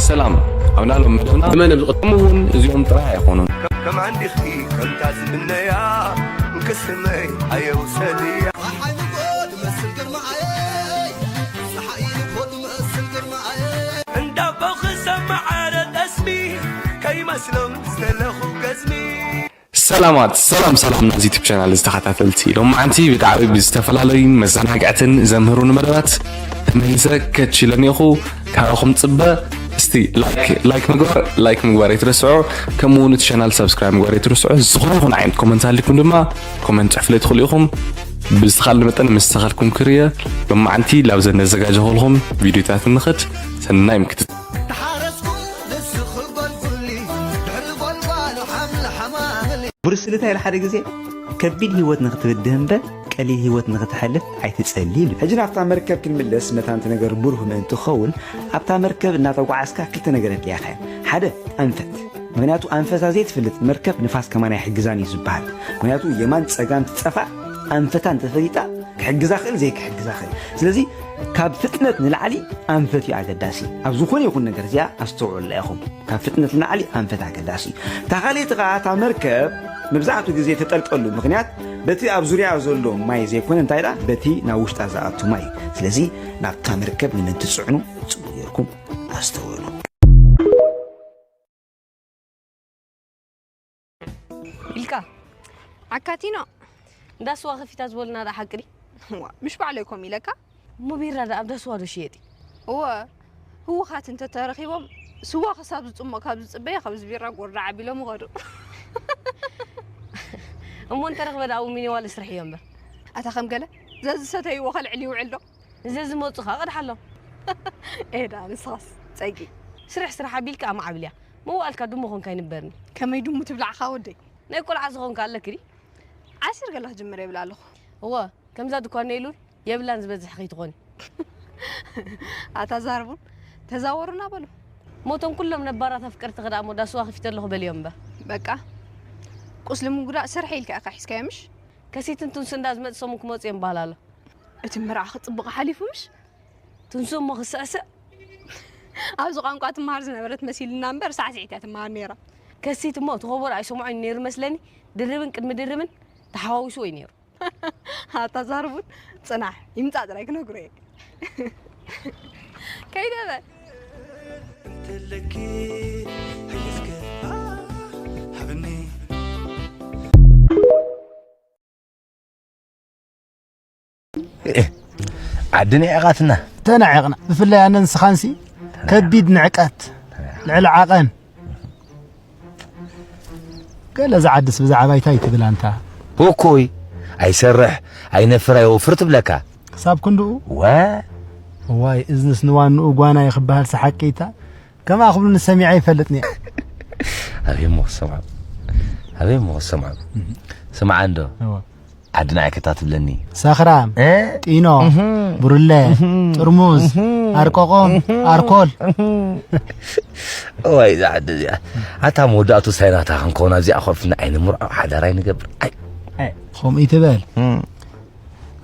ሰላም፣ ኣብ ናሎም መደብና ብመደብ ዝቐጥሙ እውን እዚኦም ጥራይ ኣይኾኑን። ከም ዓንዲኺ ከምታ ዝምነያ እንክስመይ ኣየውሰድያ እንዳቦ ክሰማዓረ ጠስሚ ከይመስሎም ዝተለኹ ገዝሚ ሰላማት ሰላም ሰላም ናዚ ዩቱብ ቻናል ዝተኸታተልቲ ሎማዓንቲ ብጣዕሚ ብዝተፈላለዩን መዘናግዕትን ዘምህሩን መደባት ተመሊሰ ከች ኢለ እኒኹ። ካባኹም ፅበ እስቲ ላይክ ላይክ ምግባር ላይክ ምግባር ኣይትረስዑ። ከምኡ እውን እቲ ቻናል ሳብስክራይብ ምግባር ኣይትረስዑ። ዝኾነ ይኹን ዓይነት ኮመንት ኣሊኩም ድማ ኮመንት ፅሕፍለይ ትኽእሉ ኢኹም። ብዝተኻልኒ መጠን ምስተኻልኩም ክርየ ሎማዓንቲ ላብዘን ነዘጋጀኹልኹም ቪዲዮታት ንኽድ። ሰናይ ምክትት ተሓረስኩ ንስኺ ጎልጉሊ ድሕሪ ጎልጓሉ ሓምሊ ሓማምሊ። ቡርስ እንታይ ኢሉ ሓደ ግዜ ከቢድ ህይወት ንኽትብድህ እምበር ቀሊል ህይወት ንኽትሓልፍ ኣይትጸሊ ኢሉ። ሕጂ ናብታ መርከብ ክንምለስ መታንቲ ነገር ብሩህ ምእንቲ ክኸውን ኣብታ መርከብ እናተጓዓዝካ ክልተ ነገር የድልያኻ እየን። ሓደ ኣንፈት። ምኽንያቱ ኣንፈታ ዘይትፈልጥ መርከብ ንፋስ ከማን ኣይሕግዛን እዩ ዝበሃል። ምኽንያቱ የማን ጸጋም ትጸፋ ኣንፈታ እንተፈሊጣ ክሕግዛ ክእል ዘይክሕግዛ ክእል። ስለዚ ካብ ፍጥነት ንላዕሊ ኣንፈት እዩ ኣገዳሲ። ኣብ ዝኾነ ይኹን ነገር እዚኣ ኣስተውዕሉላ ኢኹም። ካብ ፍጥነት ንላዕሊ ኣንፈት ኣገዳሲ እዩ። እታ ካልኣይቲ ኸዓ እታ መርከብ መብዛሕትኡ ግዜ ተጠልጠሉ ምኽንያት በቲ ኣብ ዙርያ ዘሎ ማይ ዘይኮነ እንታይ ደኣ በቲ ናብ ውሽጣ ዝኣቱ ማይ እዩ። ስለዚ ናብታ መርከብ ንምእንቲ ትጽዕኑ ጽቡቕ ጌርኩም ኣስተውዕሉ። ኢልካ ዓካቲኖ እንዳ ስዋ ከፊታ ዝበሉና ዳ ሓቂ ድዩ? ዋ፣ ምሽ ባዕለይ ኮም ኢለካ። እሞ ቢራ ዳ ኣብ ዳ ስዋ ዶ ሽየጥ እዩ? እወ፣ ህውኻት እንተተረኺቦም ስዋ ክሳብ ዝጽሞቕ ካብ ዝጽበየ ካብዚ ቢራ ጎርዳዕ ኣቢሎም ይኸዱ። እሞ እንተረኽበ ዳ ኣብኡ ሚኒዋል ስርሕ እዮ እምበር። ኣታ ከም ገለ ዘዝሰተይዎ ከልዕል ይውዕል ዶ? ንዘዝመጹ ኸኣ ቀድሓሎም። ኤዳ ንስኻስ ጸጊ። ስራሕ ስራሕ ኣቢልካ ኣማዕብልያ። መዋእልካ ድሙ ኾንካ ኣይንበርኒ። ከመይ ድሙ ትብላዕኻ ወደይ? ናይ ቆልዓ ዝኾንካ ኣለኪ ድዩ? ዓሲር ገለ ክጅምር የብል ኣለኹ። እወ፣ ከምዛ ድኳን ነይሉን የብላን ዝበዝሕ ከይትኾኒ። ኣታ ዛርቡን ተዛወሩና በሉ። ሞቶም ኩሎም ነባራት ኣፍቀርቲ ክዳ እሞ ዳስዋ ከፊተ ኣለኹ በልዮም እምበር። በቃ ቁስሊ ምጉዳእ ስርሐ ኢልካ ኢኻ ሒዝካዮ ምሽ? ከሲትን ትንሱ እንዳ ዝመጽ ሰሙን ክመጹ እዮም በሃል ኣሎ። እቲ መርዓ ክጽብቕ ሓሊፉ ምሽ? ትንሱ እሞ ክስዕስዕ። ኣብዚ ቋንቋ ትመሃር ዝነበረት መሲልና እምበር ሳዕስዒት እያ ትመሃር ነይራ። ከሲት እሞ እቲ ኮቦር ኣይሰምዖን ነይሩ መስለኒ። ድርብን ቅድሚ ድርብን ተሓዋዊስዎ እዩ ነይሩ። ኣታ ዛርቡን ጽናሕ ይምጻእ ጥራይ ክነግሮ እየ። ከይደ በል። እንተለኪ ሕይስከ ሃብኒ ዓዲ ንዒቓትና። ተናዒቕና። ብፍላይ ኣነ ንስኻንሲ ከቢድ ንዕቀት፣ ልዕሊ ዓቐን። ገለ እዛ ዓድስ ብዛዕባ እንታይ ትብል ኣንታ? እኮይ ኣይሰርሕ ኣይነፍር ኣይወፍር ትብለካ። ክሳብ ክንድኡ? ወ እዋይ እዝንስ ንዋንኡ ጓና እዩ ክበሃል ሰሓቂታ። ከምኣ ክብሉኒ ሰሚዐ ኣይፈልጥን እየ። ኣበይ እሞ ክሰምዖም? ኣበይ እሞ ክሰምዖም? ስምዓ እንዶ። እወ። ዓዲ ንዓይ ከታ ትብለኒ። ሰኽራም፣ እ? ጢኖ፣ እህ። ብሩለ፣ እህ። ጥርሙዝ፣ እህ። ኣርቆቆም፣ እህ። ኣርኮል። እህ። እዋይ እዛ ዓዲ እዚኣ። ኣታ መወዳእቱ ሳይናታ ክንከውን ኣብዚኣ ኮፍ ኢልና ኣይንምርዖ ሓዳር ኣይንገብር። ኣይ። ኣይ፣ ከምኡ ይትበል። እም።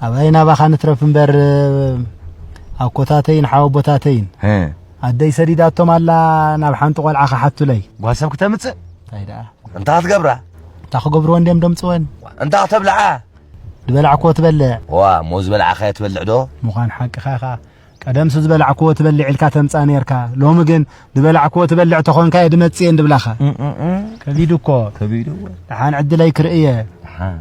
ኣባይ ናባኻ ንትረፍ እምበር ኣኮታተይን ሓወቦታተይን። እ። ኣደይ ሰዲዳቶም ኣላ ናብ ሓንቲ ቆልዓ ክሓቱለይ። ጓል ሰብ ክተምጽእ? እንታይ ደኣ? እንታይ ክትገብራ? እንታይ ክገብርወን ድዮም ደምጽወን? እንታይ ክተብልዓ? ዝበላዕክዎ ትበልዕ። ዋ፣ እሞ ዝበላዕኻዮ ትበልዕ ዶ? ምዃን ሓቅኻ ኢኻ። ቀደምሲ ዝበላዕክዎ ትበልዕ ኢልካ ተምጻእ ነይርካ። ሎሚ ግን ዝበላዕክዎ ትበልዕ ተኾንካ እየ ድመጽእ እየ እንድብላኻ። እም፣ እም፣ እም። ከቢዱ እኮ። ከቢዱ እኮ። ደሓን ዕድለይ ክርእየ። ደሓን።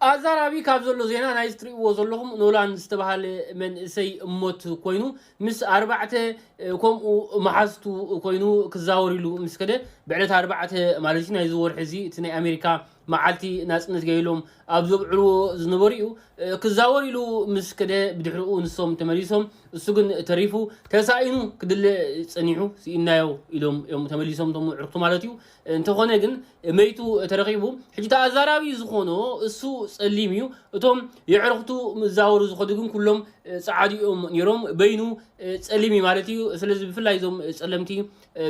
ኣዛራቢ ካብ ዘሎ ዜና ናይ ትርእይዎ ዘለኹም ኖላን ዝተባሃለ መንእሰይ ሞት ኮይኑ ምስ ኣርባዕተ ከምኡ መሓዝቱ ኮይኑ ክዛወር ኢሉ ምስ ከደ ብዕለት ኣርባዕተ ማለት እዩ ናይዚ ወርሒ እዚ እቲ ናይ ኣሜሪካ መዓልቲ ናጽነት ገይሎም ኣብ ዘብዕልዎ ዝነበሩ እዩ ክዛወር ኢሉ ምስ ከደ ብድሕሪኡ ንሶም ተመሊሶም እሱ ግን ተሪፉ ተሳኢኑ ክድለ ጸኒሑ ስኢናዮ ኢሎም እዮም ተመሊሶም እቶም ዕርክቱ ማለት እዩ እንተኾነ ግን መይቱ ተረኺቡ። ሕጂ እቲ ኣዛራቢ ዝኾኖ እሱ ጸሊም እዩ። እቶም የዕርኽቱ ምዛወሩ ዝኸዱ ግን ኩሎም ጸዓዱ እዮም ነይሮም። በይኑ ጸሊም እዩ ማለት እዩ። ስለዚ ብፍላይ እዞም ጸለምቲ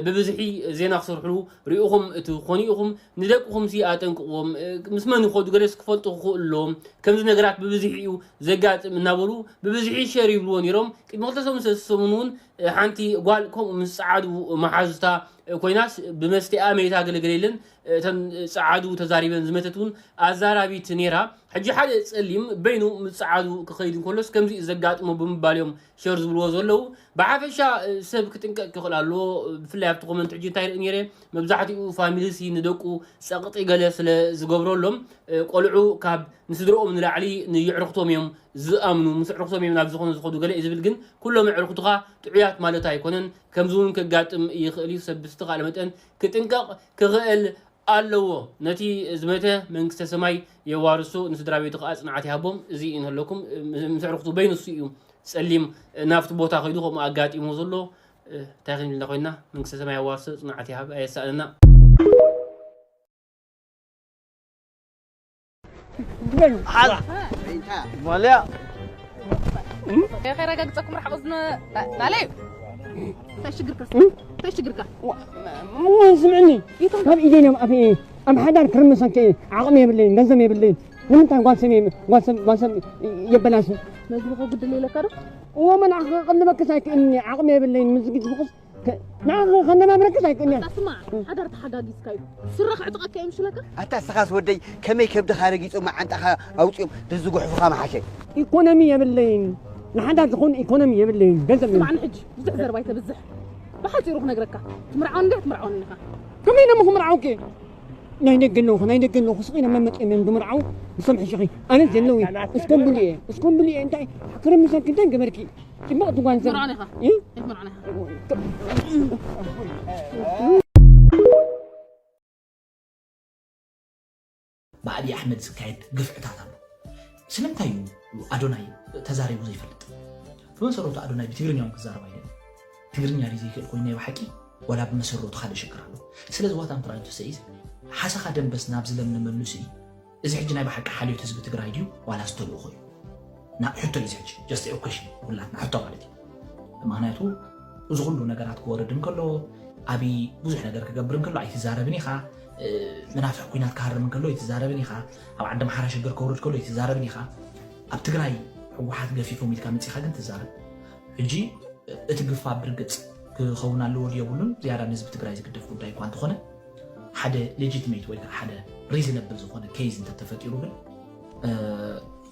ብብዝሒ ዜና ክሰርሕሉ ርኢኹም ትኾኑ ኢኹም። ንደቅኹምሲ ኣጠንቅቕዎም። ምስ መን ይኸዱ ገለስ ክፈልጡ ክኽእሉ ኣለዎም። ከምዚ ነገራት ብብዝሒ እዩ ዘጋጥም እናበሉ ብብዝሒ ሸር ይብልዎ ነይሮም። ቅድሚ ክልተ ሰሙን ሰለስተ ሰሙን እውን ሓንቲ ጓል ከምኡ ምስ ጸዓዱ መሓዙታ ኮይናስ ብመስተኣ መይታ ገለገለ የለን። እተን ጸዓዱ ተዛሪበን ዝመተት እውን ኣዛራቢት ነይራ። ሕጂ ሓደ ጸሊም በይኑ ምስ ጸዓዱ ክኸይድ እንከሎስ ከምዚ እዩ ዘጋጥሞ ብምባል እዮም ሸር ዝብልዎ ዘለዉ። ብሓፈሻ ሰብ ክጥንቀቕ ክኽእል ኣለዎ። ብፍላይ ኣብቲ ኮመንት ሕጂ እንታይ ርኢ ነይረ፣ መብዛሕትኡ ፋሚሊ ሲ ንደቁ ጸቕጢ ገለ ስለ ዝገብረሎም፣ ቆልዑ ካብ ንስድርኦም ንላዕሊ ንየዕርኽቶም እዮም ዝኣምኑ። ምስ ኣዕርኽቶም እዮም ናብ ዝኾነ ዝኸዱ ገለ እዩ ዝብል፣ ግን ኩሎም ኣዕርኽትኻ ጥዑያት ማለት ኣይኮነን። ከምዚ እውን ከጋጥም ይኽእል እዩ። ሰብ ብዝተኻእለ መጠን ክጥንቀቕ ክኽእል ኣለዎ። ነቲ ዝመተ መንግስተ ሰማይ የዋርሶ፣ ንስድራ ቤቱ ከኣ ጽንዓት ይሃቦም። እዚ እዩ ንህለኩም። ምስ ኣዕርኽቱ በይኑ እሱ እዩ ጸሊም ናብቲ ቦታ ከይዱ ከምኡ ኣጋጢሞ ዘሎ። እንታይ ክንብል ኮይና፣ መንግስተ ሰማይ የዋርሶ፣ ጽንዓት ይሃብ፣ ኣየሳእነና። ሓል ማልያ ከረጋግፀኩም ርሓቑ ዝነ ናለዩ እንታይ ሽግርካ እንታይ ሽግርካ ስምዕኒ ካብ ኢደን እዮም ኣፍ ኣብ ሓዳር ክርምሰን ከ ዓቕሚ የብለይን ገንዘብ የብለይን ንምንታይ ጓል ሰብ ጓል ሰብ ጓል ሰብ የበላሹ መግቢ ከጉድል የለካ ዶ እዎ መን ክቕልበክስ ኣይክእልኒ ዓቕሚ የብለይን ምስ ግጅብክስ ንዓኺ ከነባብረክስ ኣይክእልን እያ። ስማዕ፣ ሓዳር ተሓጋጊዝካ እዩ። ስረ ክዕጥቐካ እዮም ሽለካ። ኣታ እስኻስ ወደይ ከመይ ከብድኻ ረጊጾም መዓንጣኻ ኣውጺኦም ተዝጉሕፉኻ ምሓሸ። ኢኮኖሚ የብለይን። ንሓዳር ዝኾን ኢኮኖሚ የብለይን። ገንዘብ ስማዕ ንሕጂ ብዙሕ ዘረባ ኣይተብዝሕ። ብሓጺሩ ክነግረካ ትምርዓወኒ ድያ ትምርዓወኒ ኢኻ። ከመይ ኢሎም ክምርዓውኪ? ናይ ደገ ኣለኹ ናይ ደገ ኣለኹ ስቕ ኢሎም መመጢኦም እዮም ዝምርዓው። ንሶም ሕሽኺ ኣነ ዘለዉ እስኮምብሉ እየ እስኮምብሉ እየ እንታይ ክርምሰኪ እንታይ ገበርኪ? ጽቡቕ ትጓንዘብ። ምርዖን ኢኻ። እ? ኣይትምርዖን ኢኻ። ብኣቢ ኣሕመድ ዝካየድ ግፍዕታት ኣሎ። ስለምንታይ እዩ ኣዶናይ ተዛሪቡ ዘይፈልጥ? ብመሰረቱ ኣዶናይ ብትግርኛ እውን ክዛረብ ኣይደልን። ትግርኛ ድዩ ዘይክእል ኮይኑ ናይ ብሓቂ ዋላ ብመሰረቱ ሓደ ሽግር ኣሎ። ስለዚ what I'm trying to say is ሓሰኻ ደንበስ ናብ ዝለምለመሉ ስኢ እዚ ሕጂ ናይ ብሓቂ ሓልዮት ህዝቢ ትግራይ ድዩ ዋላስ ተልእኾ እዩ? ና ሕቶ እዩ እዚ ሕጂ just a question ኩላትና ሕቶ ማለት እዩ። ምክንያቱ እዚ ኩሉ ነገራት ክወርድ እንከሎ ኣብይ ብዙሕ ነገር ክገብር እንከሎ ኣይትዛረብን ኢኻ፣ መናፍሕ ኩናት ክሃርም እንከሎ ኣይትዛረብን ኢኻ፣ ኣብ ዓዲ ኣምሓራ ሽግር ከውርድ ከሎ ኣይትዛረብን ኢኻ። ኣብ ትግራይ ህወሓት ገፊፎም ኢልካ መፂኻ ግን ትዛረብ። ሕጂ እቲ ግፋ ብርግፅ ክኸውን ኣለዎ ድየብሉን ዝያዳ ንህዝቢ ትግራይ ዝግደፍ ጉዳይ እኳ እንተኾነ ሓደ legitimate ወይ ከዓ ሓደ reasonable ዝኾነ case እንተተፈጢሩ ግን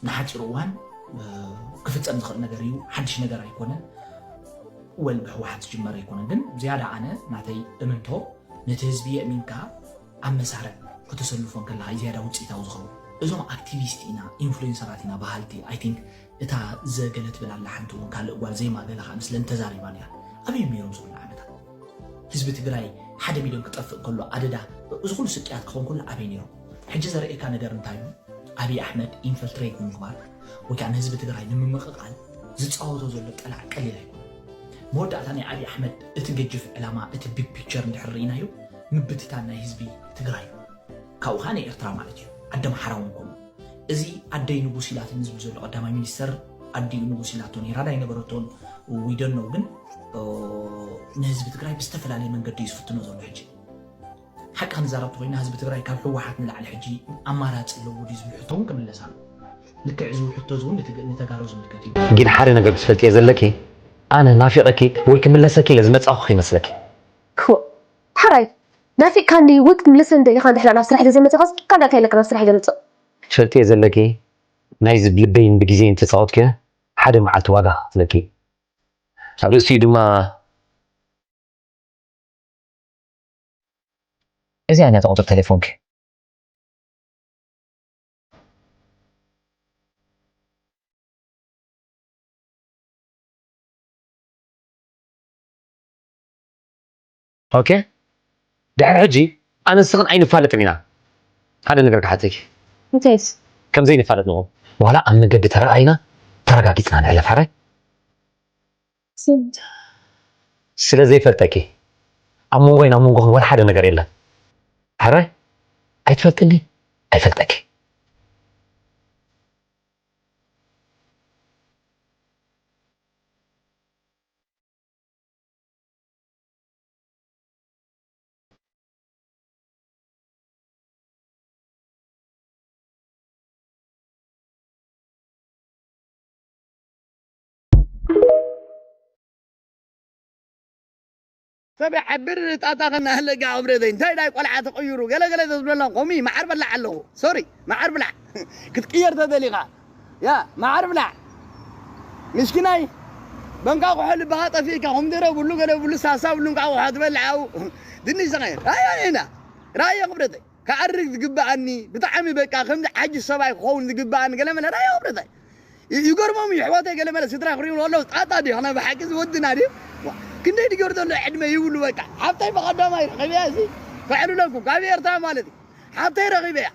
ንሓፂሩ እዋን ክፍፀም ዝኽእል ነገር እዩ። ሓድሽ ነገር ኣይኮነን። ወል ብህወሓት ዝጅመረ ኣይኮነን። ግን ዝያዳ ኣነ ናተይ እምንቶ ነቲ ህዝቢ የእሚንካ ኣብ መሳርዕ ከተሰልፎ እንከለኻ እዩ ዝያዳ ውፅኢታዊ ዝኸውን። እዞም ኣክቲቪስት ኢና ኢንፍሉዌንሰራት ኢና በሃልቲ I think እታ ዘገለ ትብል ኣላ ሓንቲ እውን ካልእ ጓል ዜማ ገለ ከዓ ምስለን ተዛሪባ ነይራ። ኣበይ እዮም ነይሮም ዝብሉ ዓመታት ህዝቢ ትግራይ ሓደ ሚልዮን ክጠፍእ ከሎ ኣደዳ እዚ ኩሉ ስቅያት ክኸውን ከሎ ኣበይ ነይሮም? ሕጂ ዘርእየካ ነገር እንታይ እዩ? ኣብይ ኣሕመድ ኢንፈልትሬት ንምግባር ወይ ከዓ ንህዝቢ ትግራይ ንምምቕቓል ዝፃወቶ ዘሎ ጠላዕ ቀሊል ኣይኮነን። መወዳእታ ናይ ኣብይ ኣሕመድ እቲ ገጅፍ ዕላማ እቲ ቢግ ፒክቸር እንድሕር ርኢናዮ ምብትታን ናይ ህዝቢ ትግራይ ካብኡ ከዓ ናይ ኤርትራ ማለት እዩ። ዓዲ ኣምሓራ እውን ከምኡ። እዚ ኣደይ ንጉስ ኢላትኒ ዝብል ዘሎ ቀዳማይ ሚኒስተር ኣዲኡ ንጉስ ኢላቶ ነይራ ዳ ኣይነበረቶን we don't know ግን ንህዝቢ ትግራይ ብዝተፈላለየ መንገዲ እዩ ዝፍትኖ ዘሎ ሕጂ ሓቂ ክንዛረብ ተኮይና ህዝቢ ትግራይ ካብ ህወሓት ንላዕሊ ሕጂ ኣማራፂ ኣለዎ ድዩ ዝብል ሕቶ እውን ክምለስ ኣሎ ልክዕ እዚ ሕቶ እዚ እውን ንተጋሩ ዝምልከት እዩ ግን ሓደ ነገር ክትፈልጥዮ ዘለኪ ኣነ ናፊቐኪ ወይ ክምለሰኪ ኢለ ዝመፃኹ ከይመስለኪ ክወ ሓራይ ናፊቕካኒ ውጥ ምልስ እንደ ኢኻ እንድሕላ ናብ ስራሕ ኢለ ዘይመፅኻስ ካልእ እንታይ ኢለካ ናብ ስራሕ ኢለ ምፅእ ትፈልጥዮ ዘለኪ ናይዚ ብልበይን ብግዜን ተፃወትክዮ ሓደ መዓልቲ ዋጋ ከኽፍለኪ ኣብ ርእሲኡ ድማ እዚኣ እያ እታ ቁፅሪ ተሌፎንኪ ኦኬ ድሕሪ ሕጂ ኣነ ንስኽን ኣይንፋለጥን ኢና ሓደ ነገር ክሓተኪ እንታይስ ከምዘይንፋለጥ ንኹን ዋላ ኣብ መገዲ ተረኣይና ተረጋጊፅና ንሕለፍ ሓራይ ስለ ዘይፈልጠኪ ኣብ መንጎይን ኣብ መንጎኽን ወላ ሓደ ነገር የለን ሕራይ ኣይትፈልጥኒ ኣይፈልጠኪ ሰብ ይዓብር ጣጣ ከናህለጋ ኣብረደይ እንታይ ዳይ ቆልዓ ተቐይሩ ገለ ገለ ተዝብለና ከምኡ እዩ። መዓር በላዕ ኣለኹ። ሶሪ፣ መዓር ብላዕ። ክትቅየር ተደሊኻ። ያ፣ መዓር ብላዕ። ምስኪናይ። በንቃቑሖ ልብኻ ጠፊእካ፣ ኮሚደረ ብሉ፣ ገለ ብሉ፣ ሳሳ ብሉ፣ እንቃቑሖ ትበልዕ ኣብኡ። ድንሽ ተቐየር። ኣይ፣ ኣይ፣ ኣይና። ራእየ ክብረተይ። ክኣርግ ዝግብኣኒ፣ ብጣዕሚ በቃ ከምዚ ዓጅ ሰብኣይ ክኸውን ዝግብኣኒ፣ ገለ መለ ራእየ ክብረተይ። ይ-፣ ይገርሞም እዩ፣ ኣሕዋተይ ገለ መለ ስድራ ክርእዩ ከለዉ፣ ጣጣ ድዩ? ኣነ ብሓቂ እዚ ወድና ድዩ? ዋ፣ ክንደይ ድገር ዘሎ ዕድመ ይብሉ በቃ። ሓብተይ ብቐዳማይ ረኺበያ እዚ፣ ከዕልለኩም፣ ካብ ኤርትራ ማለት እዩ። ሓብተይ ረኺበያ።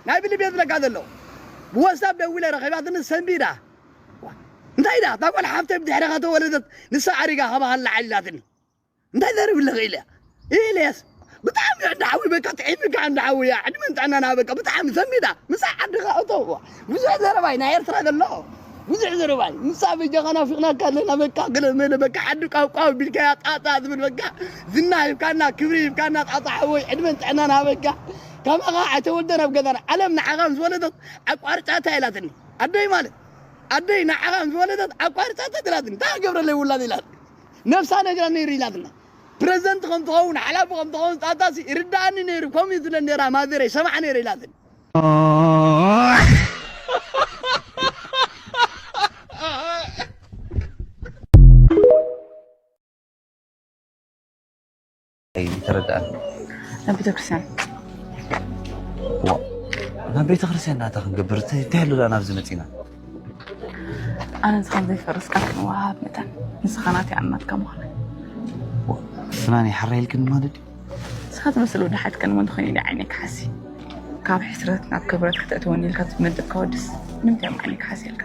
ናይ ብልቤት ለካ ዘለዉ። ብወሳብ ደዊለ ረኺባትኒ ሰንቢዳ። ዋ፣ እንታይ ኢላ? እታ ጓል ሓብተይ ብድሕረኻ ተወለደት፣ ንሳ ኣሪጋ ካባኻ ንላዕሊ ኢላትኒ። እንታይ ዘርብለ ኢለ? ኢልያስ፣ ብጣዕሚ እንዳ ሓዊ በቃ ጥዒምካ እንዳ ሓዊ እያ። ዕድመን ጥዕናን ሃበካ። ብጣዕሚ ሰንቢዳ። ምሳሕ ዓድኻ እቶ። ብዙሕ ዘረባይ ናይ ኤርትራ ዘሎ። ብዙሕ ዘረባይ። ምሳ በጃኻ ናፊቕናካ ኣለና በቃ። ገለ መለ በቃ። ዓዲ ቋውቋው ቢልካያ ጣጣ ዝብል በቃ። ዝና ሂብካና፣ ክብሪ ሂብካና ጣጣ ሓወይ። ዕድመን ጥዕናን ሃበካ። ከማኻ ኣይተወልደን ኣብ ገዛና። ዓለም ንዓኻ ምስ ወለደት ኣቋርጻታ ኢላትኒ። ኣደይ ማለት፣ ኣደይ ንዓኻ ምስ ወለደት ኣቋርጻታ ኢላትኒ። እንታይ ክገብረለይ ውላድ ኢላት። ነብሳ ነግራ ነይሩ ኢላትና። ፕረዚደንት ከም ትኸውን፣ ሓላፊ ከም ትኸውን ጣጣሲ ይርድኣኒ ነይሩ። ከምኡ እዩ ዝብለን ነይራ ማዘረይ፣ ሰማዕ ነይረ ኢላትኒ። ኣይተረድኣን። ናብ ቤተክርስትያን። ዋ፣ ናብ ቤተክርስትያን ናታ ክንገብር እንታይ እንታይ ኣሎ ደኣ ናብዚ መጺና? ኣነ ንስኻ ዘይፈርስ ቃል ክንወሃሃብ መጠን ንስኻ ናተይ ኣነ ናትካ ምዃነይ። ዋ፣ ፍናን ይሓራ ኢልክኒ ማለት ድዩ? ንስኻ ትመስል ወዲ ሓትከን መን ኾይኑ ኢለ ዓይነይ ክሓሲ። ካብ ሕስረት ናብ ክብረት ክተእትወኒ ኢልካ ዝመደብካ ወድስ ንምንታይ እዮም ዓይነይ ክሓሲ ኢልካ?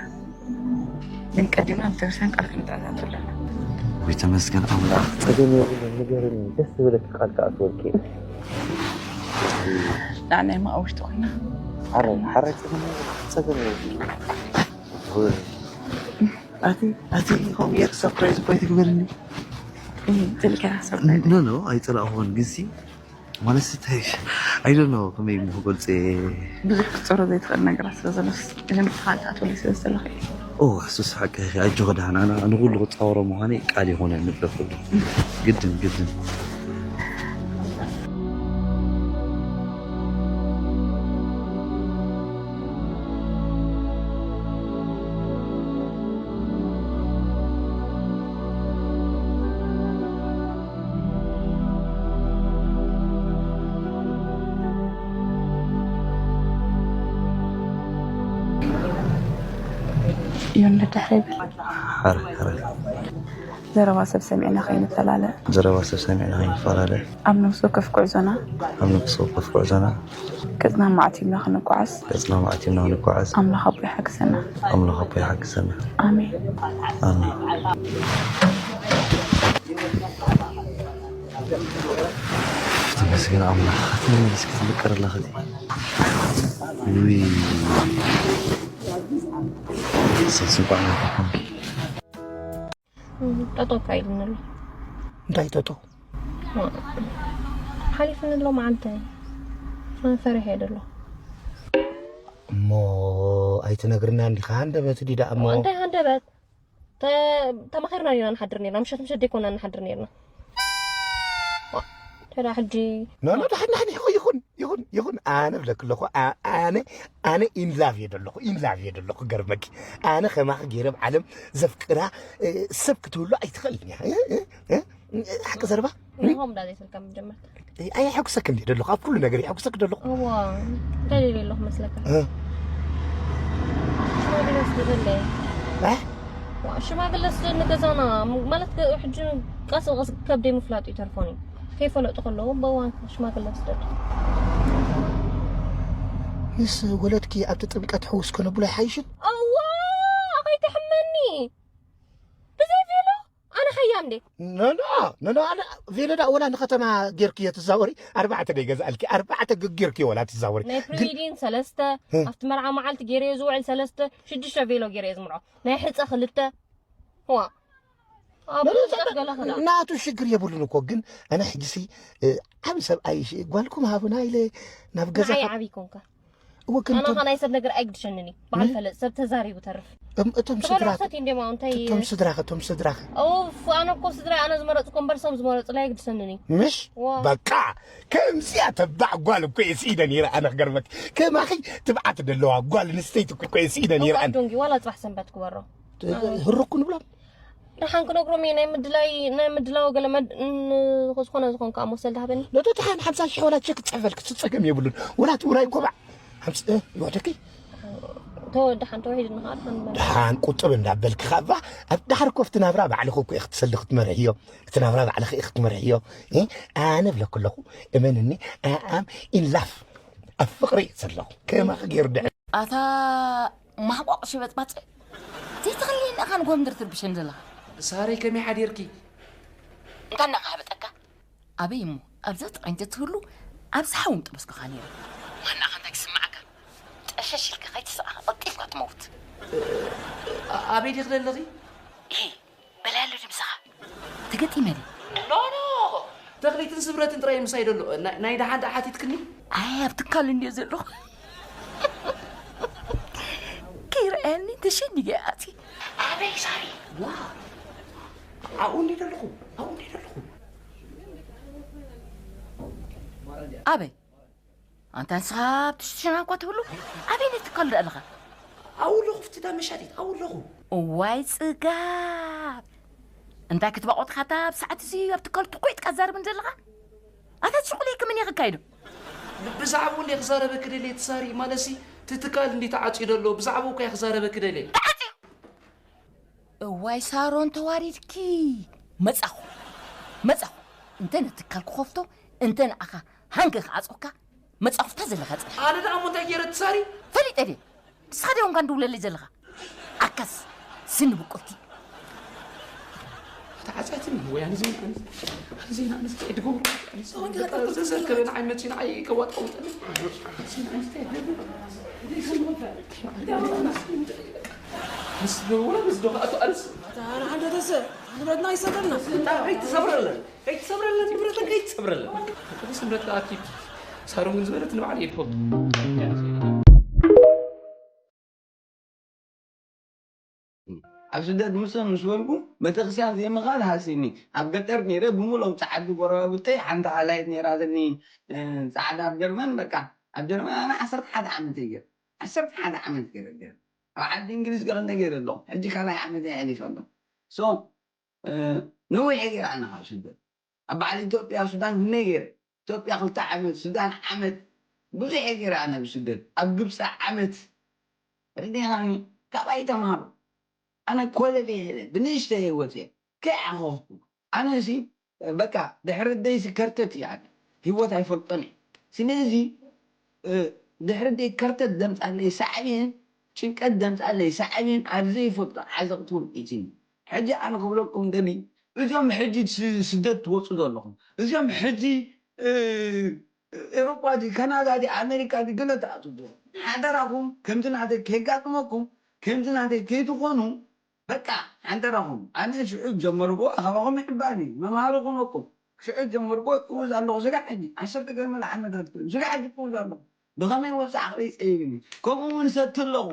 ግን ቀዲምና ቤተክርስትያን ቃል ክንተኣታቶ ኣለና። ወይ ተመስገን ኣምላኽ። ጸገም የብሉን፣ ንገርኒ፣ ደስ ዝበለኪ ቃል ክኣትወልኪ። ንዓና እማ ኣብ ውሽጢ ኮይና። ሓራይ፣ ሓራይ ጸገም የብሉን፣ ጸገም የብሉን። ኣቲ፣ ኣቲ፣ ከምኡ ጌርኪ ሰርፕራይዝ እኮ ኣይትግበርኒ። እይ፣ ጽልከና ሰርፕራይዝ። ኖ፣ ኖ፣ ኣይጸላእኹን፣ ግንሲ ማለት ስታይ፣ I don't know ከመይ እሞ ክገልጽ እየ። ብዙሕ ክትጸሮ ዘይትኽእል ነገራት ስለ ዘሎስ፣ መጀመርታ ካልእ ትኣትወለይ ስለ ዘለኺ። ኦ፣ እሱስ ሓቂ ኢኺ፣ ኣጆኺ ደሓን፣ ኣነ ንኹሉ ክጻወሮ ምዃነይ ቃል ይኹነኒ ብለኩሉ። ግድን፣ ግድን። ዮኒ ድሕሪ ይበል። ሓረ፣ ሓረ። ዘረባ ሰብ ሰሚዕና ከይንፈላለ። ዘረባ ሰብ ሰሚዕና ከይንፈላለ። ኣብ ነፍሲ ወከፍ ጉዕዞና። ኣብ ነፍሲ ወከፍ ጉዕዞና። ገጽና ማዕቲብና ክንጓዓዝ። ገጽና ማዕቲብና ክንጓዓዝ። ኣምላኽ ኣቦ ይሓግዘና። ኣምላኽ ኣቦ ይሓግዘና። ኣሜን። ኣሜን። ተመስገን ኣምላኽ። እቲ እስኪ ትምቅር ኣለኽቲ። ውይ። ሰስ እንኳን ኣይኮንኩም። ጠጦ እኳ ኢሉኒ ኣሎ። እንታይ ጠጠው? ሓሊፉኒ ኣሎ መዓልቲ። ኣነ ፈሪሐ እየ ደሎ። እሞ ኣይትነግርና እንዲኻ፣ ሃንደበት ዲዳ እሞ። እንታይ ሃንደበት? ተ- ተማኺርና ዲና ንሓድር ነርና? ምሸት ምሸት ደይኮና ንሓድር ነርና። ተዳ ሕጂ ኖ ኖ፣ ደሓን ደሓን፣ ይኹን ይኹን ይኹን ይኹን። ኣነ ብለክ ኣለኹ፣ ኣ- ኣነ ኣነ ኢንላቭ እየ ደለኹ፣ ኢንላቭ እየ ደለኹ። ገርመኪ፣ ኣነ ከማኺ ገይረ ኣብ ዓለም ዘፍቅራ እ፣ ሰብ ክትህሉ ኣይትኽእልን እያ። እ፣ እ፣ እ፣ ሓቂ ዘረባ። ንሆም ዳ ዘይትልከም መጀመርታ። ኣየሐጉሰክን ድየ ደለኹ? ኣብ ኩሉ ነገር የሐጉሰክ ደለኹ። እዋ እንታይ ደልየ ኣለኹ መስለካ? እ። ሽማግለ ስደደለየ። እ? ሽማግለ ስደድ ንገዛና ማለት ከ- ሕጂ ቀስ ብቀስ ከብደይ ምፍላጡ ይተርፎኒ። ከይፈለጡ ከለዉ በዋን ሽማግለ ስደድ። ምስ ወለድኪ ኣብቲ ጥምቀት ሕውስ ከነብሎ ይሓይሽን? እዋ ከይትሕመኒ ብዘይ ቬሎ ኣነ ሓያም እንዴ? ኖ ኖ ኖ ኖ፣ ኣነ ቬሎ ዳ ወላ ንከተማ ጌርክዮ ትዛወሪ? ኣርባዕተ ዶ ይገዝኣልኪ? ኣርባዕተ ግ- ጌርክዮ ወላ ትዛወሪ? ናይ ግን ፕሪዲን ሰለስተ እ። ኣብቲ መርዓ መዓልቲ ገይረዮ ዝውዕል ሰለስተ ሽዱሽተ ቬሎ ገይረዮ ዝምርዖ ናይ ሕፀ ክልተ ዋ ኣብ ኖ፣ ኖ፣ ውሽጣት ገለ ክዳ ናቱ ሽግር የብሉን እኮ። ግን ኣነ ሕጂሲ እ፣ ዓብ ሰብኣይ ሽ- ጓልኩም ሃቡና ኢለ ናብ ገዛ ንዓይ ካብ- ዓብይ ኮንካ እወ፣ ግን ኣነ እቶም ኸ ናይ ሰብ ነገር ኣይግድሸንን እዩ። በዓል ፈለጥ ሰብ ተዛሪቡ ተርፍ። እም፣ እቶም ትበልዖ ስድራኸ፣ ሰት እንዲም ኣንታይ እቶም ስድራኸ፣ እቶም ስድራኸ። ኡፍ፣ ኣነ እኮ ስድራ ኣነ ዝመረፅኩ እምበር ሰብ ዝመረፅላ ኣይግድሸንን እዩ። ምሽ? ዋ። በቃ ከምዚኣ ተባዕ ጓል እኮ እየ ስኢነ ነይረ ኣነ ክገርመክ። ከማኺ ትብዓት ዘለዋ ጓል ኣንስተይቲ እኮ እየ ስኢነ ነይረ ኣነ። ዶንጊ ዋላ ፅባሕ ሰንበት ክበሮ። ህርኩ ንብሎም። ደሓን ክነግሮም እየ ናይ ምድላይ ናይ ምድላው ገለ መድ ን- ዝኾነ ዝኾን ከዓ መሰል ዳህበኒ። ነቶ ተሓን ሓምሳ ሺሕ ወላ ቸክ ትፅሕፈልክ ጸገም የብሉን። ወላ ትውራይ ኮባዕ ሓምስ ይወደኪ ተወዲ ሓንቲ ወሒድ ንኻል ደሓን ቁጥብ እንዳበልክ ካባ ኣብ ዳሕር ኮፍቲ ናብራ ባዕልኽ እኮ ኢኽ ትሰሊ ክትመርሕዮ። እቲ ናብራ ባዕልኽ ኢኽ ክትመርሕዮ። እ? ኣነ ብለኩ ኣለኹ እመንኒ ኣኣም ኢንላፍ ኣብ ፍቕሪ ዘለኹ ከማኺ ገይሩ ድሕ ኣታ ማሕቋቕ ሽበጥባጥ ዘይተኽልየኒ ኢኻ ንጎምድር ትርብሸኒ ዘለኻ። ሳረይ ከመይ ሓዲርኪ? እንታይ እናኻበጠካ? ኣበይ እሞ ኣብዛ ጥቓይ እንተትህሉ ኣብዚ ሓዊ ምጠበስኩኻ ነይረ። ዋናኻ እንታይ ክስምዓካ? ጠሸሽ ኢልካ ከይትስቓ ቀልጢፍካ ትመውት። ኣበይ ዲኺ ዘለኺ? በላያለዲ ምሳኻ ተገጢመ ድየ? ኖ ኖ ተኽሊትን ስምረትን ጥራይ ምሳይ ደሎ ናይ ደሓን ደኣ ሓቲትክኒ? ኣይ ኣብ ትካል እንድየ ዘለኹ ከይረኣየኒ ተሸኒገ ኣቲ ኣበይ ሳሪ ዋ ኣብኡ እንዲ ደለኹ ኣብኡ እንዲ ደለኹ ኣበይ ኣንታ ንስኻ ኣብ ትሽቲ ሸና እኳ ትህሉ ኣበይ ነቲ ትካል ዶ ኣለኻ? ኣብኡ ኣለኹ ፍትዳ መሻጢት ኣብኡ ኣለኹ። እዋይ ጽጋብ እንታይ ክትባቆጥካ እታ ኣብ ሰዓት እዚ ኣብ ትካል ትኮይጥካ ዛርብን ዘለኻ ኣታ ትሽቁለይ ከመን እየ ክካይዶ? ብዛዕባኡ እንደ ክዛረበ ክደልየ ትሳሪ ማለሲ ትትካል እንዲ ተዓፅዩ ደሎ ብዛዕባኡ እኳ ክዛረበ ክደልየ። ተዓፅዩ እዋይ ሳሮን ተዋሪድኪ። መጻኹ መጻኹ እንተ ነትካል ክኸፍቶ እንተ ንኣኻ ሃንገ ክዓጾካ መጻኹፍታ ዘለኻ ጽንሕ። ኣነ ደኣ እሞ እንታይ ገይረ ትሳሪ? ፈሊጠ ድየ? ንስኻ ድዮም ጋን ድውለለይ ዘለኻ? ኣካስ ስኒ ብቁልቲ። ተዓጻትኒ ወይ ኣነ ዜና ኣነ ዜና ኣነ እንታይ ድገብሩ? ዘዘከበ ንዓይ መጺ ንዓይ ከዋጣውጠኒ። ዜና ኣነ እንታይ ድገብሩ? ንብረትና ይሰብረልና። ከይትሰብረለን፣ ከይትሰብረለን፣ ንብረተን ከይትሰብረለን። እዚ ስምረት ኣኪብ ሳሮን ግን ዝበለት ንባዕሉ ይድፈ። ኣብ ስደት ምስ ምስ በልኩ ቤተክርስትያን ዘይምኻድ ሃሲኒ ኣብ ገጠር ነይረ ብምሎም ፃዓዱ ጎረባብተይ ሓንቲ ኣላይት ነይራትኒ ፃዕዳ ኣብ ጀርመን በቃ ኣብ ጀርመን ኣነ ዓሰርተ ሓደ ዓመት እየ ዓሰርተ ሓደ ዓመት ገይረ ገይረ ኣብ ዓዲ እንግሊዝ ገለ ነገር ኣለኹ ሕጂ ካልኣይ ዓመት የሕሊፈ ኣለኹ so ነዊሕ ገይረ ኣነ ካብ ስደት ኣብ በዓል ኢትዮጵያ ሱዳን ክንደይ ገይረ ኢትዮጵያ ክልተ ዓመት ሱዳን ዓመት ብዙሕ ገይረ ኣነ ብስደት ኣብ ግብፂ ዓመት ርዲኻኒ ካባይ ተምሃሩ ኣነ ኮለል የለ ብንእሽተ ህይወት እየ ከይዓኸፍኩ ኣነ ሲ በቃ ድሕሪ ደይሲ ከርተት እያ ህይወት ኣይፈልጦን እየ ስለዚ ድሕሪ ደይ ከርተት ዘምፃለይ ሳዕቤን ጭንቀት ዘምፃለይ ሳዕቤን ኣብ ዘይፈልጦ ዓዘቕቲ ወዲእትኒ ሕጂ ኣነ ክብለኩም ደሊ እዞም ሕጂ ስደት ትወፁ ዘለኹም እዞም ሕጂ ኤሮጳ ዲ ካናዳ ዲ ኣሜሪካ ዲ ገለ ትኣትዉ ሓደራኹም ከምዚ ናተይ ከይጋጥመኩም ከምዚ ናተይ ከይትኾኑ በቃ ሓደራኹም ኣነ ሽዑ ጀመርኩ ኣኻባኹም ይሕባኒ መምሃሪ ኩነኩም ሽዑ ጀመርኩ ክውዝ ኣለኹ ስጋ ሕጂ ዓሰርተ ገለ ዓመታት ኮይኑ ስጋ ሕጂ ክውዝ ኣለኹ ብኸመይ ወፂ ዓቕለይ ፀይብኒ ከምኡ እውን ሰቲ ኣለኹ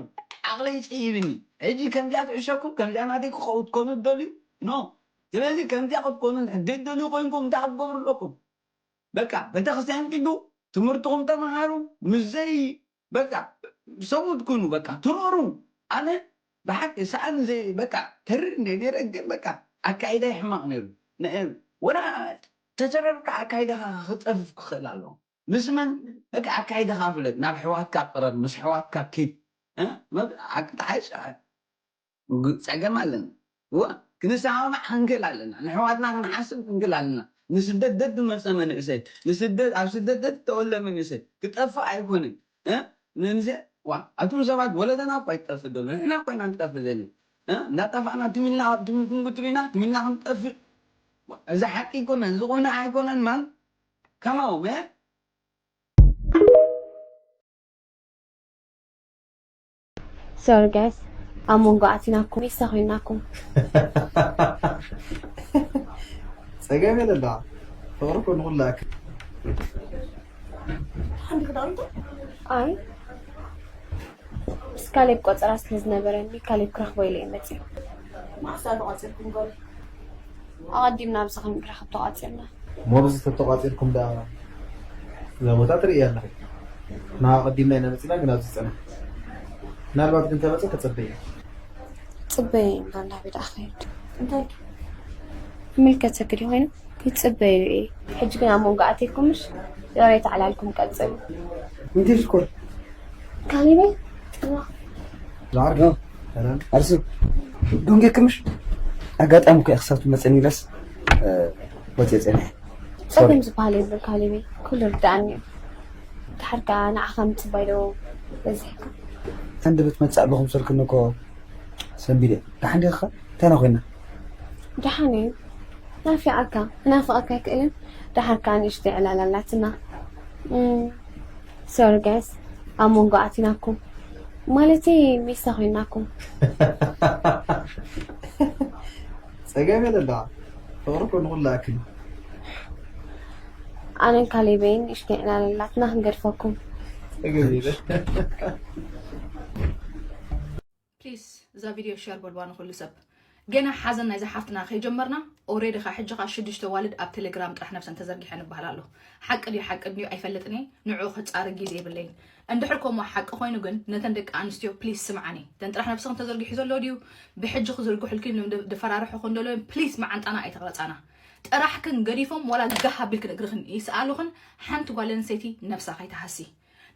ዓቕለይ ፀይብኒ ሕጂ ከምዚኣ ትዕሸኩም ከምዚኣ ናተይ ክኸውን ትኮኑ ትደልዩ ኖ ስለዚ ከምዚኣ ክትኮኑ ደደልዩ ኮይንኩም እንታይ ክትገብሩ ኣለኩም በቃ ቤተክርስትያን ኪዱ ትምህርትኹም ተምሃሩ ምስዘይ በቃ ሰብኡት ኩኑ በቃ ትረሩ ኣነ ብሓቂ ሰኣን ዘይ በቃ ተርር እንደ ነረ ግን በቃ ኣካይዳይ ሕማቕ ነይሩ ንዕም ወላ ተተረርካ ኣካይዳኻ ክጠፍፍ ክኽእል ኣለዎ ምስ መን በቃ ኣካይዳኻ ፍለጥ ናብ ሕዋትካ ቅረብ ምስ ሕዋትካ ኪድ ኣቅጣዓይ ጸገም ኣለና እዋ ክንሰማማዕ ክንክእል ኣለና ንሕዋትና ክንሓስብ ክንክእል ኣለና ንስደት ደድ መፀ መንእሰይ ንስደት ኣብ ስደት ደድ ተወለ መንእሰይ ክጠፍእ ኣይኮንን ንንሰ ዋ ኣቱም ሰባት ወለደና እኳ ይጠፍእ ዘሎ ንሕና ኮይና ንጠፍእ ዘለ እንዳጠፋእና ትሚልና ትምትምጉትሪና ትሚልና ክንጠፍእ እዚ ሓቂ ይኮነን እዚ ቁና ኣይኮነን ማን ከማው Sorry guys ኣብ መንጎ ኣቲናኩም ሚሳ ኮይናኩም ጸገም የለላ ፍቅሪ እኮ ንኩላክ ኣይ ምስ ካሌብ ቆጸራ ስለ ዝነበረኒ ካሌብ ክረኽቦ ኢለ እየ መጺኡ። ማዕሳ ተቋጺርኩም ገለ? ኣቐዲምና ኣብዚ ክንራኸብ ተቋጺርና። ሞብዚ ተተቋጺርኩም ደኣ እዛ ቦታ ትርእያ ኣለኺ። ንዓ ኣቐዲምና ኢና መጺና፣ ግን ኣብዚ ጸንሕ። ምናልባት ግን ተመጸ ተጸበየ። ጽበየ እምበር ናበይ ደኣ ክኸይድ? እንታይ? ይምልከተኪ ድዩ ኮይኑ? ይጽበዩ እየ። ሕጂ ግን ኣብ መንጎ ኣትየኩም ምሽ? ይቕሬታ ዕላልኩም ቀጽሉ። እንታይ ሽኮር? ካሊበይ? ዝዓርግ? ሰላም። ኣርሱ፣ ደንጌክምሽ? ኣጋጣሚ እኮ እየ ክሳብ ትመጸኒ ኢለስ፣ እ፣ ወጽየ ጸኒሐ። ሶሪ። ጸገም ዝበሃል የብሉን ካሊበይ። ኩሉ ርድኣኒ እዩ። ድሓር ከኣ ንዓኻ ምጽባይ ዶ በዚሕካ? ኣንደበት መጻእ ብኹም ሰልክኒ እኮ ሰንቢደ። ደሓን ዲኻ? እንታይ ኢና ኮይና? ደሓን እዩ። ናፊቓካ። ክናፍቐካ ኣይክእልን። ደሓር ከኣ ንእሽተይ ዕላል ኣላትና። እም፣ ሶሪ ጋይስ፣ ኣብ መንጎ ኣቲናኩም። ማለተይ ሜሳ ኮይናኩም። ጸገም የለላ። ፍቕሪ እኮ ንኹሉ ኣክል። ኣነን ካሌበይን ንእሽተይ ዕላል ኣላትና ክንገድፈኩም። ጸገም የለ። ፕሊስ እዛ ቪድዮ ሸር በልዋ ንኹሉ ሰብ። ገና ሓዘን ናይዛ ሓፍትና ከይጀመርና ኦሬዲ ኻ ሕጂ ኻ ሽዱሽተ ዋልድ ኣብ ቴሌግራም ጥራሕ ነብሰን ተዘርጊሐን ይበሃል ኣሎ። ሓቂ ድዩ ሓቂ ድዩ ኣይፈልጥን እየ። ንዑ ክጻረግ ግዜ የብለይን። እንድሕር ከምኡ ሓቂ ኮይኑ ግን ነተን ደቂ ኣንስትዮ ፕሊስ ስምዓኒ። ተን ጥራሕ ነብስኽን ተዘርጊሑ ዘሎ ድዩ ብሕጂ ክዝርግሑልኪ ድ-፣ ድፈራርሑኽን ዘሎ ፕሊስ መዓንጣና ኣይተቕረጻና። ጥራሕክን ገዲፎም ዋላ ጋህ ኣቢልክን እግርኽን ይስኣሉኽን ሓንቲ ጓል ኣንስተይቲ ነብሳ ከይትሃሲ።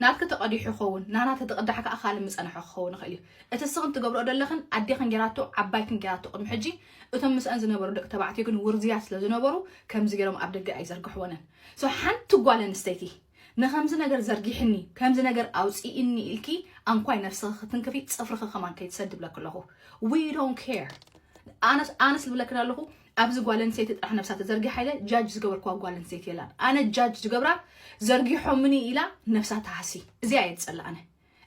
ናትኪ ተቐዲሑ ክኸውን፣ ናና ተተቐዳሕ ከኣ ካልእ ምጸንሖ ክኸውን ይኽእል እዩ። እቲ እስኽን ትገብርኦ ዘለኽን ኣዴኽን ጌራቶ፣ ዓባይክን ጌራቶ ቅድሚ ሕጂ፣ እቶም ምስአን ዝነበሩ ደቂ ተባዕትዮ ግን ውርዝያት ስለ ዝነበሩ ከምዚ ጌሮም ኣብ ደገ ኣይዘርግሕወንን። So ሓንቲ ጓል ኣንስተይቲ ንኸምዚ ነገር ዘርጊሕኒ፣ ከምዚ ነገር ኣውጽእኒ ኢልኪ ኣንኳይ ነብስኺ ክትንክፊ ጽፍርኺ ከማን ከይትሰዲ እብለኪ ኣለኹ። We don't care። ኣነስ ኣነስ ዝብለክን ኣለኹ ኣብዚ ጓል ኣንስተይቲ ጥራሕ ነብሳ ተዘርጊሓ ኢለ ጃጅ ዝገበርክዋ ጓል ኣንስተይቲ የላን። ኣነ ጃጅ ዝገብራ ዘርጊሖምኒ ኢላ ነብሳ ትሃሲ። እዚኣ እየ ዝጸልእ ኣነ።